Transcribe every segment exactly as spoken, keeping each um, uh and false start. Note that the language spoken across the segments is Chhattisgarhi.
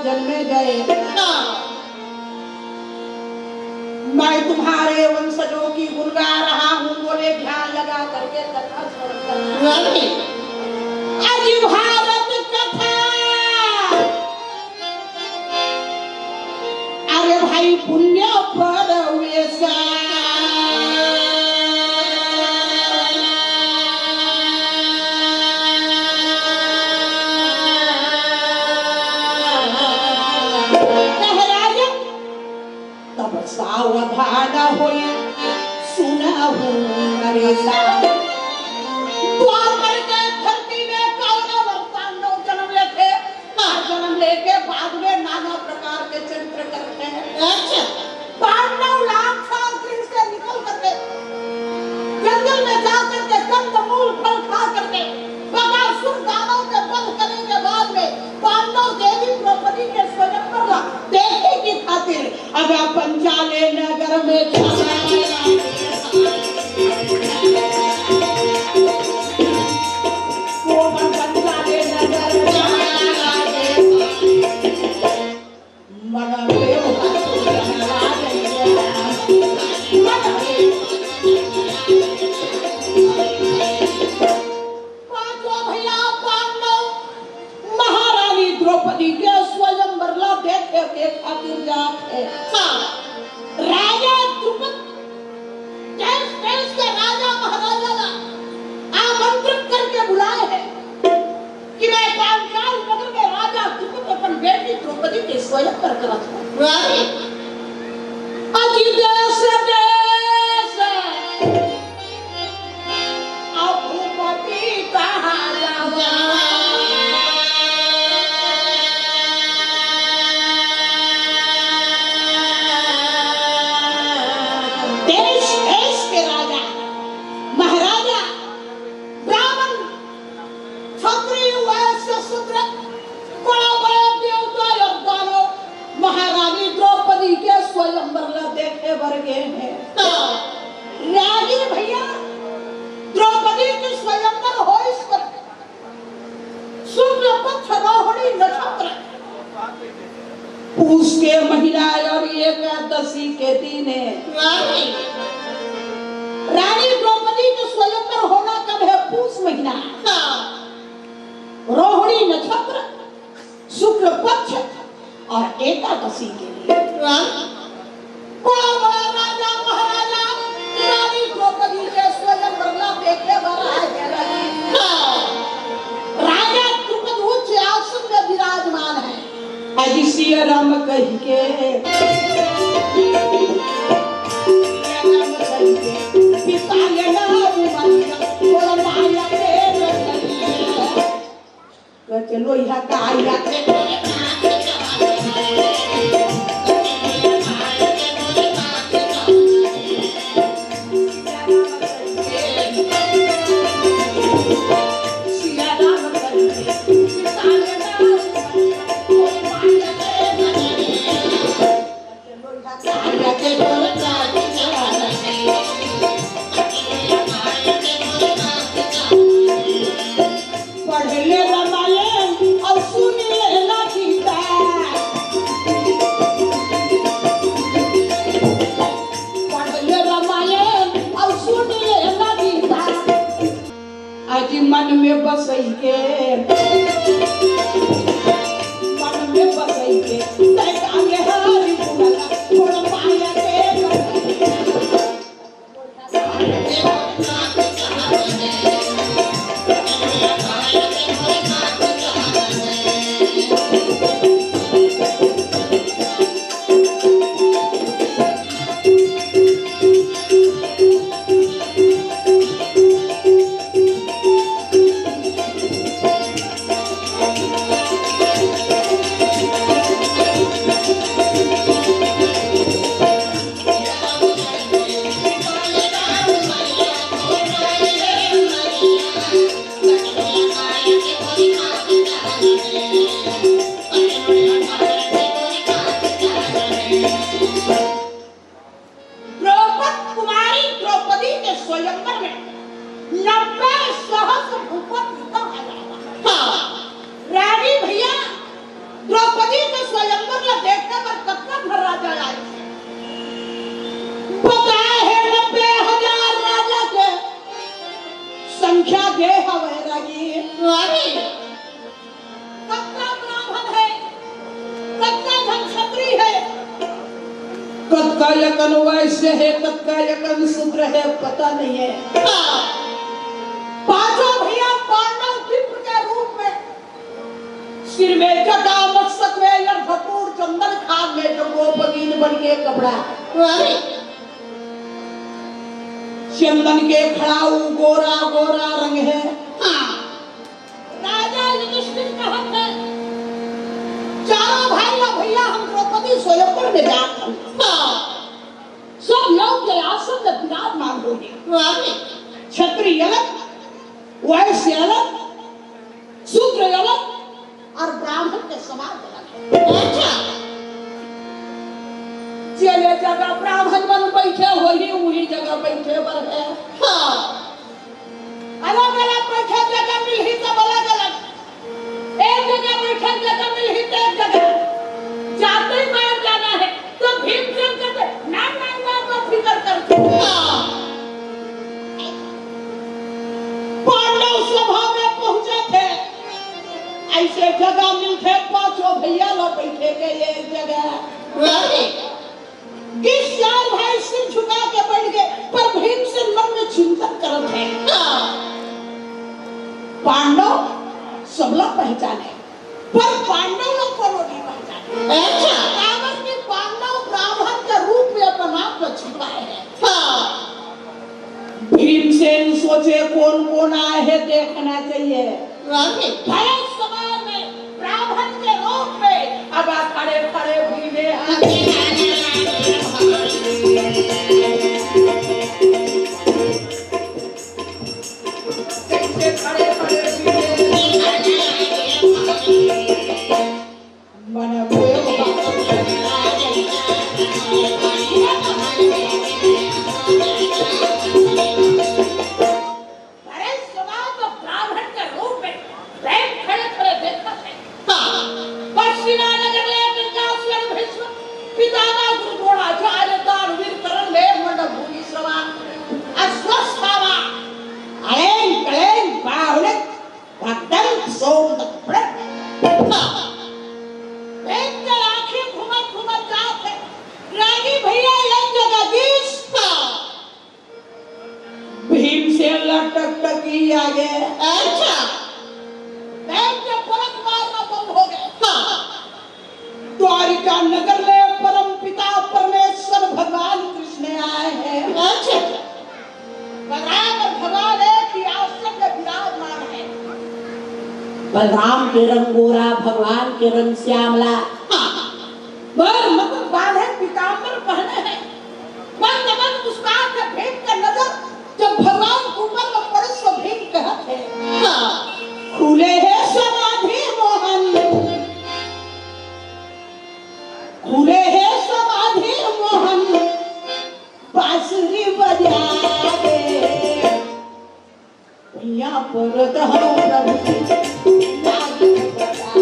जन्मे गए। हाँ। मैं तुम्हारे वंशजों की गुण गा रहा हूँ, बोले ध्यान लगा करके कथा श्रवण करना। अरे। अजी भारत कथा। अरे भाई पुण्य परवेश। महाराज तब सावधान होई सुनहु नरेश। द्वापर के धरती में कौरव और पांडव जन्म लेथे। जन्म लेके बाद में नाना प्रकार के चरित्र करते हैं। अच्छा। पांडव लाख साल गृह से निकल करके जंगल में जा करके कंदमूल फल खा करके बकासुर दानव के वध करने के बाद में पांडव देवी द्रौपदी के स्वयंवर ला देखे की खातिर अगर पंचाले नगर में वो पंचाले नगर में पांचों भैया पांडव महारानी द्रौपदी के स्वयंवर ला देखे के खातिर जात हे। हाँ। राजा द्रुपद देश देश के राजा महाराजा ला आमंत्रित करके बुलाए हे। कि मैं पांचाल नगर में राजा द्रुपद अपन बेटी द्रौपदी के स्वयंवर करत हूँ। अरे, अजी देश देश अभूपति कहा जावा। देश देश के राजा महाराजा ब्राह्मण क्षत्रिय वैश्य शूद्र बड़ा बड़ा देवता और दानव महारानी द्रौपदी के स्वयंवर ला देखे बर गए हैं। रागी भैया द्रौपदी के स्वयंवर हो इस पर शुक्ल पक्ष रोहिणी नक्षत्र पूस के महीना और एकादशी के दिन है। रानी द्रौपदी के स्वयंवर होना कब है? पूस महीना। हाँ। रोहिणी नक्षत्र, शुक्ल पक्ष और एकादशी के लिए। हाँ। बड़ा बड़ा राजा महाराजा रानी द्रौपदी के स्वयंवर ला देखे बर आए हैं। हाँ। राजा द्रुपद उच्च आसन में विराजमान है। अजी सिया राम कहि के, सिया राम कहि के, पिता ये नाम माया, बोल माया के रचनिया। कचलो इहा का आया के पढ़ ले रामायण और सुन ले ना कि कतका अकन वैश्य हे, कतका अकन शूद्र हे, पता नहीं है। हाँ। पांचों भैया पांडव विप्र के रूप में सिर में जटा, मस्तक में अर्धचूड़, चंदन खाद में जम्बो पगीन बन के कपड़ा। अरे। चंदन के खड़ाऊ गोरा गोरा रंग है। हाँ। राजा युधिष्ठिर कहत हे, चारों भाई ला भैया हम द्रौपदी स्वयंवर में जात हन। हाँ। सब लोग के आसन में विराजमान होही। अरे। क्षत्रिय अलग, वैश्य अलग, शूद्र अलग और ब्राह्मण के समाज अलग। अच्छा। जे जगह ब्राह्मण मन बैठे होही, उही जगह बैठे बर हे। हाँ। अलग-अलग बैठे जगह मिलही तब अलग-अलग। एक जगह बैठे जगह मिलही तो एक जगह। जाते ही बाहर जाना है तो भीमसेन कहते, "ना, ना, ना, ना, फिकर करते।" हाँ। पांडव सभा में पहुंचे थे, ऐसे जगह मिलथे, पांचों भैया ला बैठे के एक जगह। अरे। कि चार भाई सिर झुका के बैठ गए, पर भीमसेन मन में चिंतन करत हे। हाँ। पांडव सबला पहचाने, पर पांडव ला कोनो नहीं पहचाने। अच्छा। काबर कि पांडव ब्राह्मण के रूप में अपन आप ला छिपाए हे। हाँ। भीमसेन सोचे, कौन कौन आए हे, देखना चाहिए। रानी। भरत सभा में ब्राह्मण के रूप में अब खड़े खड़े भीमे हाथ। कैसे खड़े खड़े भीमे हाथ। मन अरे, समाज तो ब्राह्मण के रूप में प्रेम खड़े खड़े देखत हे। हाँ। पश्चिमा नगर ले विकास कर भीष्म पितामह गुरु द्रोणाचार्य दानवीर कर्ण मेघ मंडल भूमि सभा अश्वस्थामा अलेंग कलेंग बाहुले भक्तन सोम तक प्रेम। हाँ। प्रेम के आंखें घूमत घूमत जात हे। रागी भैया एक जगदीश। हाँ। भीमसेन ला टकटकी आगे। अच्छा। बैठ के परत मारना बंद हो गए। हाँ। द्वारिका नगर में परम पिता परमेश्वर भगवान कृष्ण आए हैं। अच्छा। बलराम और भगवान एक ही आसन में विराजमान है। बलराम के रंग गोरा, भगवान के रंग श्यामला। हाँ। बर मकुट बांधे, पीतांबर पहने हैं। मंद मंद मुस्कान के भेद कर नजर जब भगवान के ऊपर में पड़े तो भीम कहत हे, हाँ। खुले हे समाधि मोहन, खुले हे समाधि मोहन, बांसुरी बजा दे। भैया परत हौ प्रभु जी, लाज बता।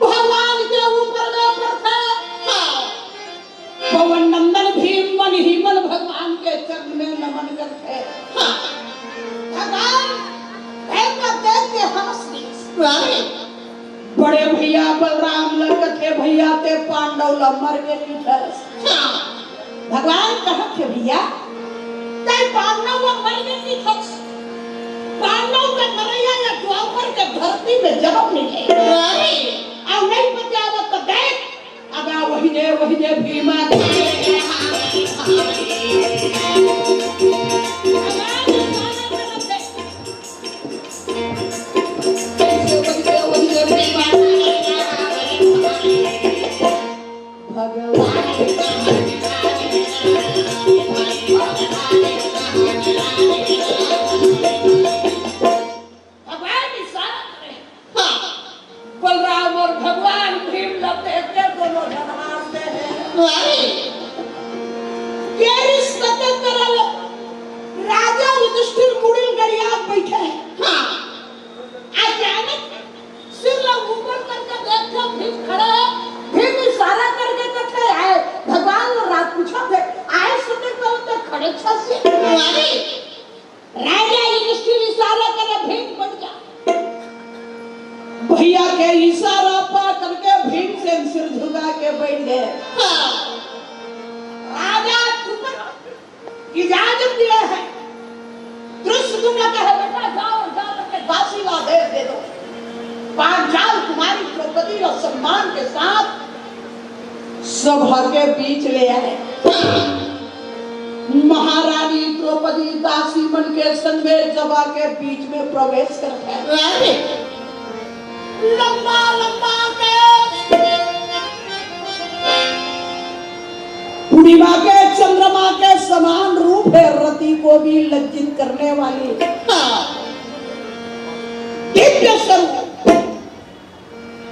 भगवान के ऊपर में प्रथा। हाँ। पवन नंदन भीम मन ही मन भगवान के चरण में नमन करथे। हाँ। भगवान भयंकर देख के हंस दिस। रानी। बड़े भैया बलराम ल कथे, भैया, ते पांडव ला मर के लिखस। हाँ। भगवान कहत हे, भैया, ते पांडव ला मर के लिखस। पांडव के मरैया या द्वापर के धरती में जन्म मिले। अरे। अउ नहीं बचावत तो देख, अगा वही जे, वही जे भीमा। भगवान इशारा करे। हाँ। बलराम और भगवान भीम ला देख के दोनों झन हाँस दे हे। अरे। ये रिश्ता के तरह राजा युधिष्ठिर मुड़ी ल गड़ियात बैठे हे। हाँ। अचानक सिर ला ऊपर करके देखे, भीम खड़ा हे। भीम इशारा करके कहत हे, भगवान ला पूछत हे, आय सुते कल तो खड़े छसी। अरे। राजा युधिष्ठिर इशारा करे, भीम बन जा। भैया के इशारा पा करके भीमसेन सिर झुका के बैठ गए। हाँ। राजा चुप इजाजत दिए हे। धृष्टद्युम्न कहे, बेटा जाओ, जा करके दासी ला आदेश दे दो, पांचाल कुमारी द्रौपदी ला सम्मान के साथ सभा के बीच ले आए। महारानी द्रौपदी दासी मन के संग में सभा के बीच में प्रवेश करत हे। लंबा लंबा केश, पूर्णिमा के चंद्रमा के समान रूप हे, रति को भी लज्जित करने वाली। हाँ। दिव्य स्वरूप।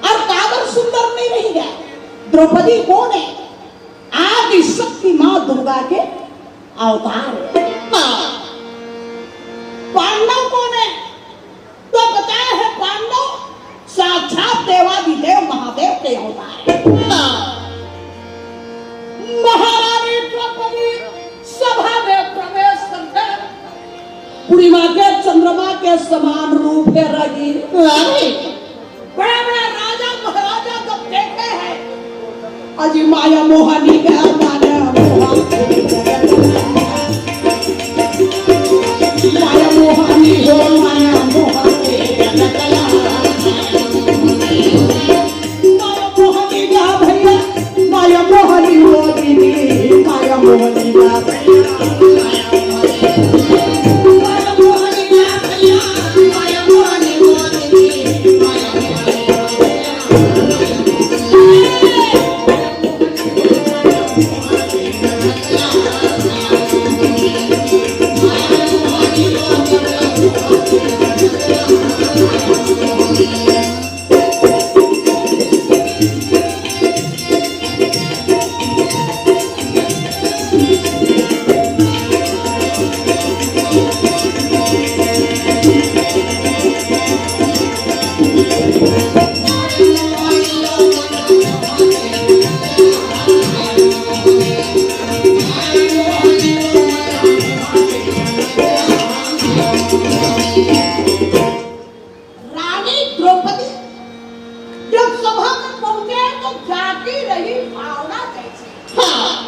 और काबर सुंदर नहीं रही हे? द्रौपदी कोन हे? आदि शक्ति माँ दुर्गा के अवतार हे। हाँ। पांडव कोन हे? तो बताए हे पांडव साक्षात देवादिदेव महादेव के अवतार हे। हाँ। महारानी द्रौपदी सभा में प्रवेश करके पूर्णिमा के चंद्रमा के समान रूप हे रही। अरे। बड़ा बड़ा राजा महाराजा जब देखे हे, अजी माया मोहनी का माया मोहनी, माया मोहनी हो माया मोहनी, माया मोहनी का भैया, माया मोहनी हो दीदी, माया मोहनी का भैया। रानी द्रौपदी जब सभा में पहुंचे तो जागी रही भावना जैसे। हाँ।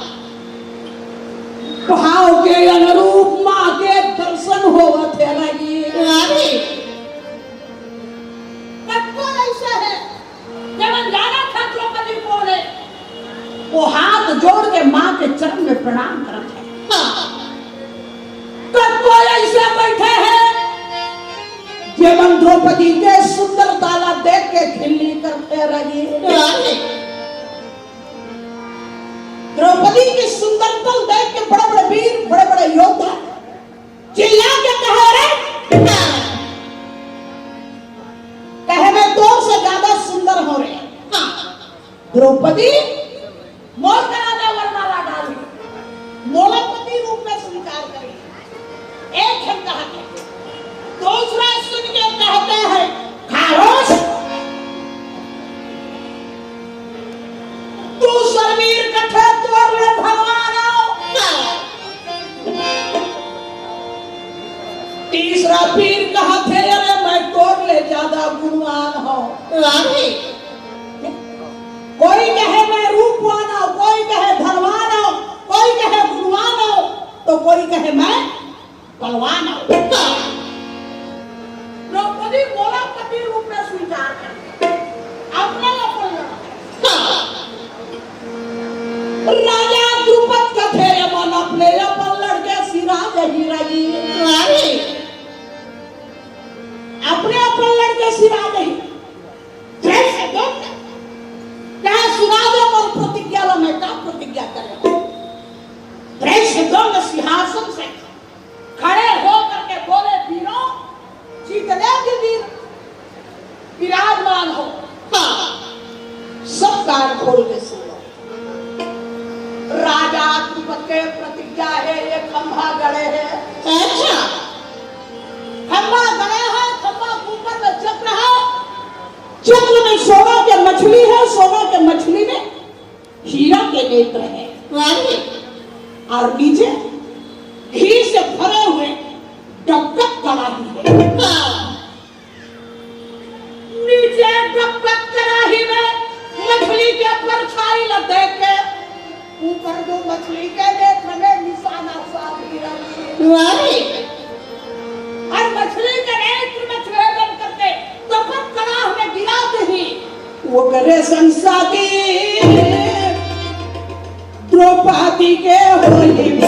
भाव के अनुरूप माँ के दर्शन होवत हे रही। अरे। तब तो ऐसा हे, जब जाना था द्रौपदी कोन हे, वो हाथ जोड़ के माँ के चरण में प्रणाम करत हे। हाँ। कतको ऐसे बैठे हे, जेमन द्रौपदी के सुंदरता ला देख के खिल्ली करते रही। द्रौपदी की सुंदरता देख के बड़े बड़े वीर, बड़े बड़े योद्धा चिल्ला के कहे, "अरे, कहे मैं तोर से ज्यादा सुंदर हँव रे।" हाँ। द्रौपदी मोर करा ले वरमाला डाल, मोला पति रूप में स्वीकार करे। एक झन कहा के, दूसरा सुन के कहते हैं, "खारोश, तू शरवीर कथे तोर ले भगवान आओ।" तीसरा पीर कहत हे, "अरे मैं तोर ले ज्यादा गुणवान हँव।" रानी, कोई कोई कहे मैं बलवान हूँ। द्रौपदी मोला पति रूप में स्वीकार कर, अपने अपन लड़ा। राजा द्रुपद कथे, "ये मन अपने अपन लड़के सिराज ही रही।" अरे, अपने अपन लड़के सिराज ही। दृष्टद्युम्न कहे, "सुना दे मोर प्रतिज्ञा ला, मैं का प्रतिज्ञा करे?" दृष्टद्युम्न सिंहासन से खड़े होकर के बोले, "वीरों, जितने भी वीर विराजमान हो, हाँ, सब कान खोल के सुन लो। राजा द्रुपद के प्रतिज्ञा है, ये खंभा गड़े है।" अच्छा। खंभा गड़े है, खंभा के ऊपर में चक्र है, चक्र में सोना के मछली है, सोना के मछली में हीरा के नेत्र है। अरे। और नीचे घी से भरे हुए डबडब कड़ाही है। हाँ। नीचे डबडब कड़ाही में मछली के परछाई ला देख के ऊपर जो मछली के नेत्र में निशाना साध गिरा दिए। अरे। और मछली के नेत्र में छेदन करके डबडब कड़ाह में गिरा दही। ओकरे संग साथी द्रौपदी के होली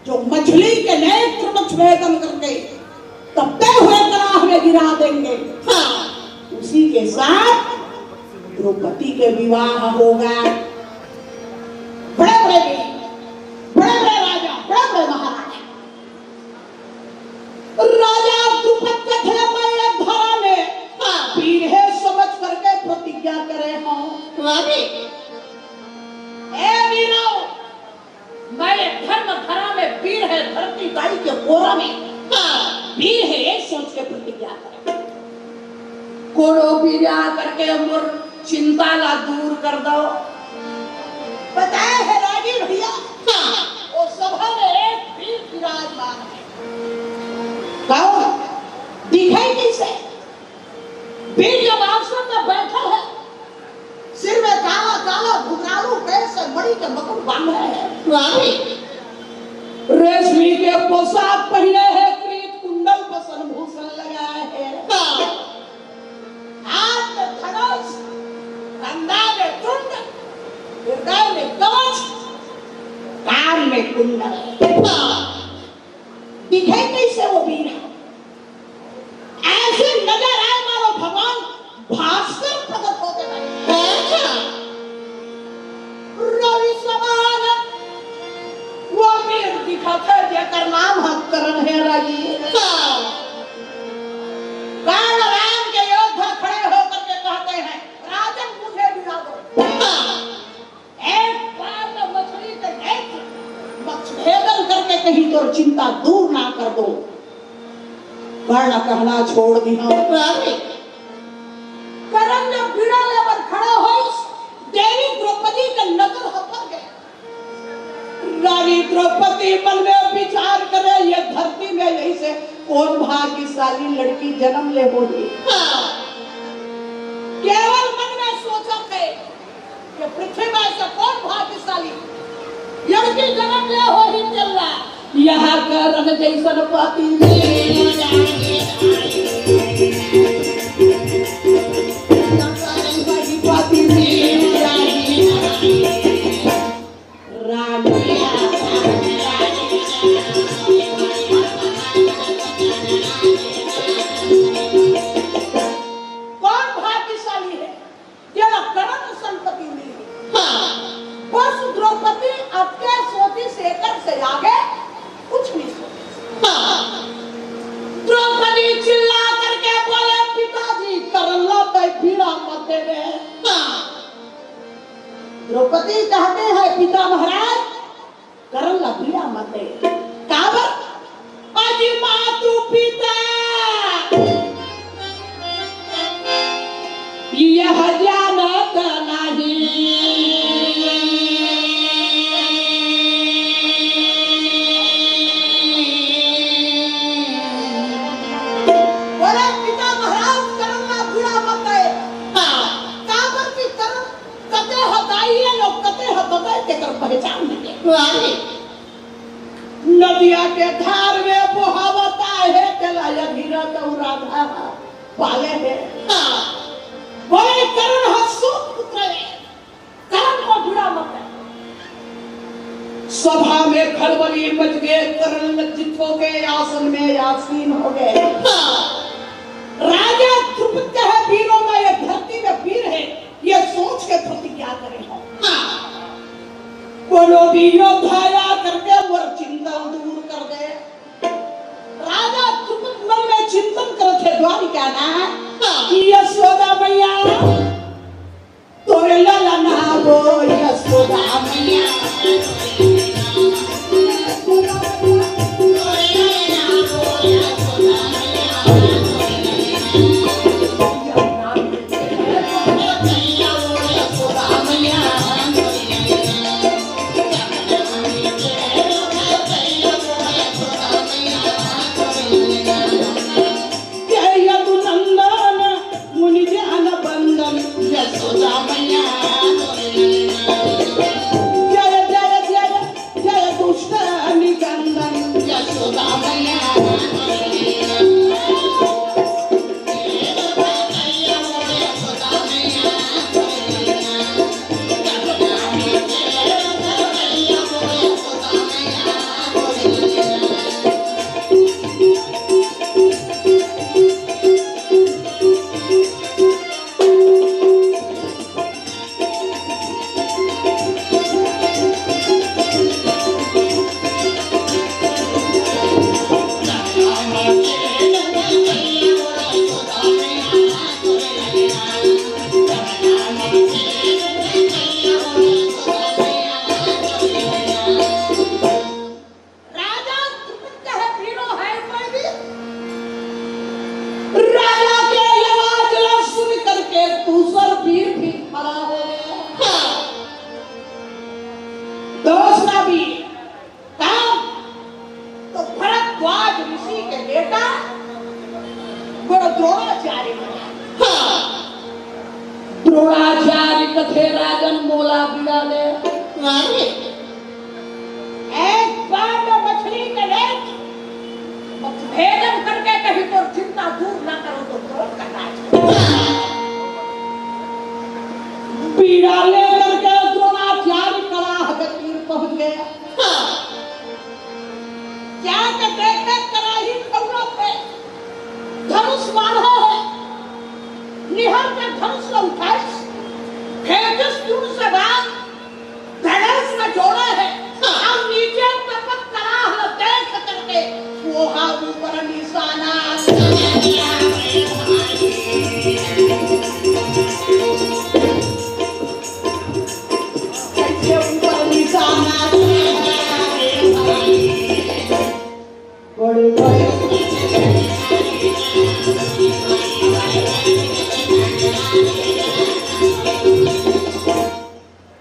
जो मछली के नेत्र में छेदन करके तपते हुए कड़ाह में गिरा देंगे। हाँ। उसी के साथ द्रौपदी के विवाह होगा। बड़े बड़े वीर, बड़े बड़े राजा, बड़े बड़े महाराजा। राजा द्रुपद कथे, "मैं ये धरा में, हाँ, वीर है समझ करके प्रतिज्ञा करे हूँ।" अरे। ए वीरों, मैं ये धर्म धरा में वीर है, धरती दाई के कोरा में, हाँ, वीर है, ये सोच के प्रतिज्ञा करे। कोनो वीर आ करके मोर चिंता ला दूर कर दो। बताए है रागी भैया, हाँ, वो सभा में एक वीर विराजमान है। कौन? दिखाई कैसे? वीर जब आसन में बैठा है, सिर में काला काला घुघरालू केस है, मणि के मकुट बांधे है। वाह। रेशमी के पोशाक पहने है, क्रीत कुंडल वसन भूषण लगाए है। हाँ। हाथ में धनुष, कंधा में तुंड, हृदय में कवच, कान में कुंडल। हाँ। दिखे कैसे वो वीर? ऐसे नजर आए मानो भगवान भास्कर प्रकट होके बैठे। अच्छा। रवि समान वो वीर दिखत है जेकर नाम ह कर्ण है राजी। हाँ। कर्ण राम के योद्धा खड़े होकर के कहते हैं, "राजन मुझे गिरा दो।" हाँ। एक बार तो मछली के नेत्र मत भेदन करके कहीं तोर चिंता दूर ना कर दो। कर्ण कहना छोड़ दिहा। अरे, कर्ण जब बीड़ा लेबर खड़ा होइस, देवी द्रौपदी के नजर ह पर गया। रानी द्रौपदी मन में विचार करे, ये धरती में यही से कौन भाग्यशाली लड़की जन्म ले होही। हाँ। केवल मन में सोचत हे, ये पृथ्वी में ऐसा कौन भाग्यशाली लड़की जन्म ले होही तेला। यहाँ कर्ण जैसन पति मिल जाए। पति मिल जाए। रानी। कौन भाग्यशाली है? जेला कर्ण असन पति मिली। हाँ। बस द्रौपदी अब के सोचिस, एकर से आगे कुछ नहीं सोचिस। हाँ। द्रौपदी चिल्ला करके बोले, "पिताजी, कर्ण ला तैं बीड़ा मत देवे।" हाँ। द्रौपदी कहते हैं, "पिता महाराज, कर्ण ला बीड़ा मत दे।" काबर? अजी मातु पिता, ये हो गए, आसन में आसीन हो गए। हाँ। राजा द्रुपद कहे, वीरों में ये धरती में वीर है, ये सोच के प्रतिज्ञा करे हो। हाँ। कोनो भी योद्धा या करके मोर चिंता दूर कर दे। राजा द्रुपद मन में चिंतन करत हे द्वारिका ना, हाँ। कि यशोदा मैया, तोरे ललना वो यशोदा मैया। जय यदुनंदन मुनि ध्यान बंदन यशोदा मैया। जय जय जय जय दुष्ट निकंदन यशोदा मैया। राजा द्रुपद कहे, "वीरो है कोई भी?" राजा के ये आवाज ला सुन करके दूसर वीर भी खड़ा हो गया। हाँ। दूसरा वीर, कौन? तो भरद्वाज ऋषि के बेटा गुरु द्रोणाचार्य। हाँ। द्रोणाचार्य कथे, "राजन मोला बिड़ा दे।" अरे। एक बार में मछली के लेज भेदन करके कहीं तो चिंता दूर ना करो तो कौन करना चाहिए? पीड़ा लेकर के द्रोणाचार्य कड़ाह के तीर पहुंच गया। जाके देखे कड़ाही खौरा पे धनुष बांधा है। निहर के धनुष ला उठाइस, फेंकिस दूर से बाण, धनुष में जोड़ा है। हम नीचे तपत कड़ाह ला देख करके वो हा ऊपर निशाना। कैसे ऊपर निशाना। बड़े भाई।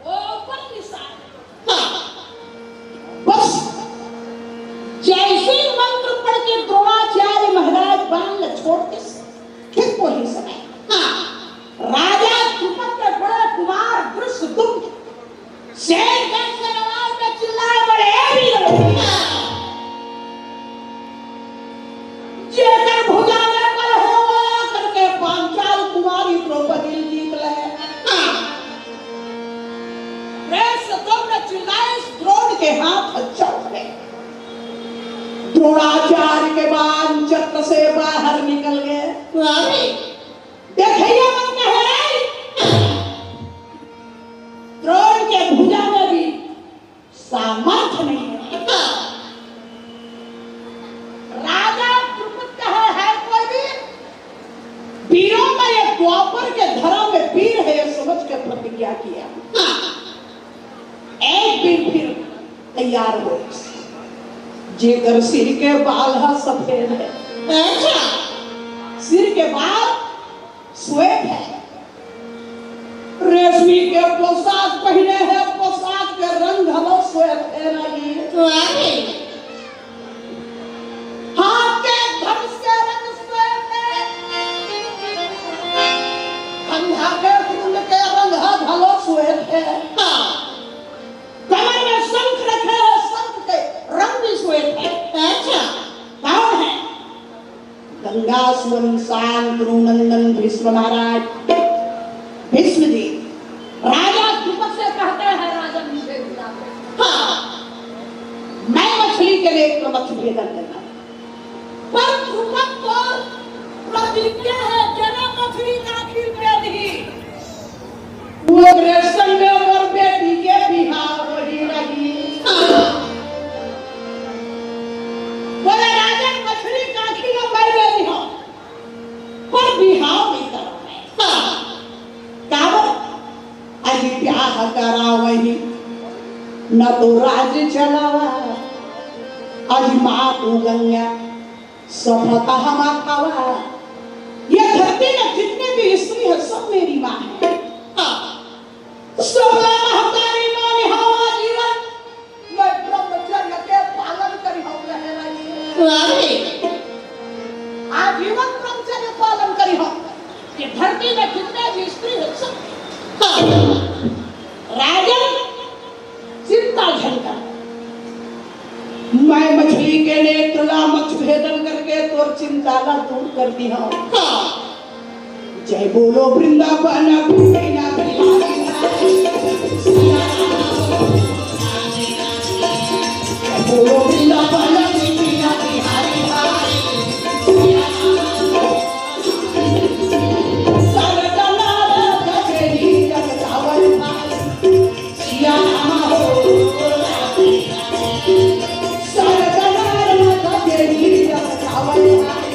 ऊपर निशाना। हाँ। बस जैसे ही मंत्र पढ़ के द्रोणाचार्य महाराज बाण ला छोड़ के ठीक वही समय। हाँ। राजा द्रुपद के बड़े कुमार धृष्टद्युम्न शेर जैसे आवाज में चिल्लाए, "बड़े वीर, जेकर भुजा में बल हो, करके पांचाल कुमारी द्रौपदी जीत ले।" धृष्टद्युम्न चिल्लाए, "द्रोण के हाथ चल गए।" द्रोणाचार्य के बाण चक्र से बाहर निकल गए। अरे! देखैया मन कहे, "रे, द्रोण के भुजा में भी सामर्थ्य नहीं है।" राजा द्रुपद कहे, "है कोई वीर?" वीरों में ये द्वापर के धरा में वीर है, ये समझ के प्रतिज्ञा किया। एक वीर फिर तैयार हो, जेकर सिर के बाल ह सफेद है। अच्छा। सिर के बाल श्वेत है। रेशमी के पोशाक पहिने है, पोशाक के रंग घलो श्वेत है। नहीं, हाथ के धनुष के रंग श्वेत है, खंधा के त्रिशूल के रंग ह घलो श्वेत है। हाँ। कमर में शंख रखे है, शंख के रंग भी श्वेत है। अच्छा। कौन है? गंगा सुवन शांतनु नंदन भीष्म महाराज। भीष्म जी राजा द्रुपद से कहते हैं, "राजन, मुझे बुला दो।" हाँ। मैं मछली के लिए मत्स्य भेदन करना। क्या है, जरा मछली का आखिर दे दी। वो ओकरे संग मोर बेटी के बिहाव होही रही। बोले, राजन, मछली का आखिर मैं दे दी हूँ, पर बिहाव नहीं करो। काबर? अजी ब्याह करावही, न तो राज चलावा। अजी माँ तू गंगा, सफता हमा खावा। ये धरती में जितने भी स्त्री है, सब मेरी माँ है। हाँ। सबला महतारी माँ निहावा जीवन, मैं ब्रह्मचर्य के पालन करी हूँ, रहे रही। अरे, आजीवन ब्रह्मचर्य पालन करी हूँ। ये धरती में जितने भी स्त्री है, सब। हाँ। राजन, चिंता झन कर। मैं मछली के नेत्र ला मछ भेदन करके तोर चिंता ला दूर कर दी हूँ। हाँ। जय बोलो वृंदावन गोपीनाथ बिहारी लाल। जय बोलो वृंदावन गोपीनाथ बिहारी लाल। सरदा नारद के ही जगतावन भाई। सिया राम हो। सरदा नारद के ही जगतावन भाई।